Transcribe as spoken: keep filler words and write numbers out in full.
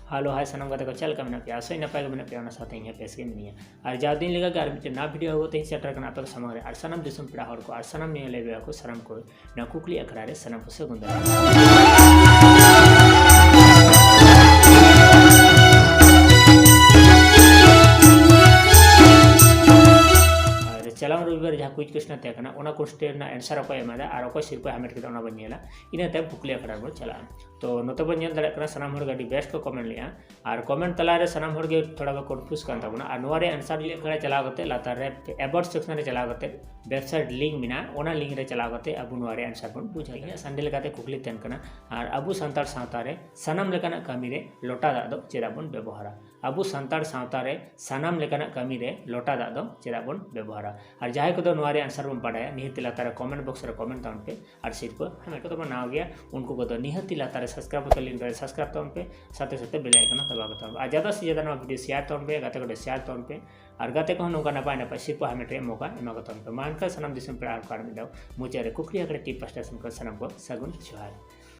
Hello, hi ᱥᱟᱱᱟᱢ ᱜᱟᱛᱮ ᱠᱚ, ᱪᱮᱫ ᱞᱮᱠᱟ ᱢᱮᱱᱟᱜ ᱯᱮᱭᱟ? ᱟᱥᱟᱭ ᱱᱟᱯᱟᱭ ᱜᱮ ᱢᱮᱱᱟᱜ ᱯᱮᱭᱟ, ᱚᱱᱟ ᱥᱟᱶᱛᱮ ᱤᱧ ᱦᱚᱸ ᱵᱮᱥ ᱜᱮ ᱢᱤᱱᱟᱹᱧᱟ᱾ ᱟᱨ ᱡᱟᱣ ᱫᱤᱱ ᱞᱮᱠᱟ ᱜᱮ ᱟᱨ ᱢᱤᱫᱴᱮᱱ ᱱᱟᱣᱟ ᱵᱷᱤᱰᱤᱭᱳ ᱟᱹᱜᱩ ᱠᱟᱛᱮ ᱤᱧ ᱥᱮᱴᱮᱨ ᱠᱟᱱᱟ ᱟᱯᱮ ᱠᱚ ᱥᱟᱢᱟᱝ ᱨᱮ᱾ ᱟᱨ ᱥᱟᱱᱟᱢ ᱫᱤᱥᱚᱢ ᱯᱮᱲᱟ ᱦᱚᱲ ᱠᱚ ᱟᱨ ᱥᱟᱱᱟᱢ ᱧᱮᱧᱮᱞᱤᱭᱟᱹ ᱠᱚ ᱥᱟᱱᱟᱢ ᱠᱚ ᱱᱚᱣᱟ ᱠᱩᱠᱞᱤ ᱟᱠᱷᱲᱟ ᱨᱮ ᱥᱟᱱᱟᱢ ᱠᱚ ᱥᱟᱹᱜᱩᱱ ᱫᱟᱨᱟᱢ᱾ ᱟᱨ ᱪᱟᱞᱟᱣ ᱨᱚᱵᱤᱵᱟᱨ ᱡᱟᱦᱟᱸ ᱠᱩᱭᱤᱡ ᱠᱚᱥᱪᱮᱱ ᱛᱟᱦᱮᱸ ᱠᱟᱱᱟ, ᱚᱱᱟ ᱠᱚᱥᱪᱮᱱ ᱨᱮᱱᱟᱜ ᱮᱱᱥᱟᱨ ᱚᱠᱚᱭ ᱮᱢ ᱮᱫᱟ ᱟᱨ ᱚᱠᱚᱭ ᱥᱤᱨᱯᱟᱹ ᱦᱟᱢᱮᱴ ᱠᱮᱫᱟ, ᱚᱱᱟ ᱵᱚᱱ ᱧᱮᱞᱟ᱾ ᱤᱱᱟᱹ ᱛᱟᱭᱚᱢ ᱠᱩᱠᱞᱤ ᱟᱠᱷᱲᱟ ᱨᱮᱵᱚᱱ ᱪᱟᱞᱟᱜᱼᱟ᱾ ᱛᱚ ᱱᱚᱛᱮ ᱵᱚᱱ ᱧᱮᱞ ᱫᱟᱲᱮᱭᱟᱜ ᱠᱟᱱᱟ, ᱥᱟᱱᱟᱢ ᱦᱚᱲ ᱜᱮ ᱟᱹᱰᱤ ᱵᱮᱥ ᱠᱚ ᱠᱚᱢᱮᱱᱴ ᱞᱮᱫᱼᱟ᱾ ᱟᱨ ᱠᱚᱢᱮᱱᱴ ᱛᱟᱞᱟᱨᱮ ᱥᱟᱱᱟᱢ ᱦᱚᱲ ᱜᱮ ᱛᱷᱚᱲᱟ ᱠᱚ ᱠᱚᱱᱯᱷᱤᱭᱩᱡᱽ ᱠᱟᱱ ᱛᱟᱵᱚᱱᱟ᱾ ᱟᱨ ᱱᱚᱣᱟ ᱨᱮᱭᱟᱜ ᱮᱱᱥᱟᱨ ᱞᱮᱠᱟ ᱪᱟᱞᱟᱣ ᱠᱟᱛᱮ ᱞᱟᱛᱟᱨ ᱨᱮ ᱮᱵᱟᱣᱩᱴ ᱥᱮᱠᱥᱚᱱ ᱨᱮ ᱪᱟᱞᱟᱣ ᱠᱟᱛᱮ ᱣᱮᱵᱥᱟᱭᱤᱴ ᱞᱤᱝᱠ ᱢᱮᱱᱟᱜᱼᱟ, ᱚᱱᱟ ᱞᱤᱝᱠ ᱨᱮ ᱪᱟᱞᱟᱣ ᱠᱟᱛᱮ ᱟᱵᱚ ᱱᱚᱣᱟ ᱨᱮᱭᱟᱜ ᱮᱱᱥᱟᱨ ᱵᱚᱱ ᱵᱩᱡᱷᱟᱹᱣ ᱫᱟᱲᱮᱭᱟᱜᱼᱟ᱾ ᱥᱟᱱᱰᱮ ᱞᱮᱠᱟᱛᱮ ᱠᱩᱠᱞᱤ ᱛᱟᱦᱮᱱ ᱠᱟᱱᱟ, ᱟᱨ ᱟᱵᱚ ᱥᱟᱱᱛᱟᱲ ᱥᱟᱶᱛᱟ ᱨᱮ ᱥᱟᱱᱟᱢ ᱞᱮᱠᱟᱱᱟᱜ ᱠᱟᱹᱢᱤ ᱨᱮ ᱞᱚᱴᱟ ᱫᱟᱜ ᱫᱚ ᱪᱮᱫᱟᱜ ᱵᱚᱱ ᱵᱮᱵᱚᱦᱟᱨᱟ? ᱟᱵᱚ ᱥᱟᱱᱛᱟᱲ ᱥᱟᱶᱛᱟ ᱨᱮ ᱥᱟᱱᱟᱢ ᱞᱮᱠᱟᱱᱟᱜ ᱠᱟᱹᱢᱤ ᱨᱮ ᱞᱚᱴᱟ ᱫᱟᱜ ᱫᱚ ᱪᱮᱫᱟᱜ ᱵᱚᱱ ᱵᱮᱵᱚᱦᱟᱨᱟ? ᱟᱨ ᱡᱟᱦᱟᱸᱭ ᱠᱚᱫᱚ ᱱᱚᱣᱟ ᱨᱮᱭᱟᱜ ᱟᱱᱥᱟᱨ ᱵᱚᱱ ᱵᱟᱰᱟᱭᱟ, ᱱᱤᱦᱟᱹᱛ ᱞᱟᱛᱟᱨ ᱨᱮ ᱠᱚᱢᱮᱱᱴ ᱵᱚᱠᱥ ᱨᱮ ᱠᱚᱢᱮᱱᱴ ᱛᱟᱵᱚᱱ ᱯᱮ᱾ ᱟᱨ ᱥᱤᱨᱯᱟᱹ ᱦᱟᱢᱮᱴ ᱠᱚᱫᱚ ᱵᱚᱱ ᱱᱟᱣᱟ ᱜᱮᱭᱟ, ᱩᱱᱠᱩ ᱠᱚᱫᱚ ᱱᱤᱦᱟᱹᱛ ᱞᱟᱛᱟᱨ ᱨᱮ ᱥᱟᱵᱥᱠᱨᱟᱭᱤᱵ ᱵᱚᱛᱚᱱ ᱞᱤᱝᱠ ᱨᱮ ᱥᱟᱵᱥᱠᱨᱟᱭᱤᱵ ᱛᱟᱵᱚᱱ ᱯᱮ, ᱥᱟᱶᱛᱮ ᱥᱟᱶᱛᱮ ᱵᱮᱞ ᱟᱭᱠᱚᱱ ᱦᱚᱸ ᱫᱟᱵᱟᱣ ᱠᱟᱛᱟᱵᱚᱱ ᱯᱮ᱾ ᱟᱨ ᱡᱟᱫᱟ ᱥᱮ ᱡᱟᱫᱟ ᱱᱚᱣᱟ ᱵᱷᱤᱰᱤᱭᱳ ᱥᱮᱭᱟᱨ ᱛᱟᱵᱚᱱ ᱯᱮ, ᱜᱟᱛᱮ ᱠᱚᱴᱷᱮᱱ ᱥᱮᱭᱟᱨ ᱛᱟᱵᱚᱱ ᱯᱮ᱾ ᱟᱨ ᱜᱟᱛᱮ ᱠᱚᱦᱚᱸ ᱱᱚᱝᱠᱟ ᱱᱟᱯᱟᱭ ᱱᱟᱯᱟᱭ ᱥᱤᱨᱯᱟᱹ ᱦᱟᱢᱮᱴ ᱨᱮ ᱢᱚᱠᱟ ᱮᱢᱟ ᱠᱚ ᱛᱟᱵᱚᱱ ᱯᱮ᱾ ᱢᱟ ᱮᱱᱠᱷᱟᱱ ᱥᱟᱱᱟᱢ ᱫᱤᱥᱚᱢ ᱯᱮᱲᱟ ᱦᱚᱲ ᱠᱚ ᱟᱨ ᱢᱤᱫ ᱫᱷᱟᱣ ᱢᱩᱪᱟᱹᱫ ᱨᱮ ᱠᱩᱠᱞᱤ ᱟᱠᱷᱲᱟ ᱴᱤᱢ ᱯᱟᱥᱴᱟ ᱥᱮᱱ ᱠᱷᱚᱱ ᱥᱟᱱᱟᱢ ᱠᱚ ᱥᱟᱹᱜᱩᱱ ᱡᱚᱦᱟᱨ᱾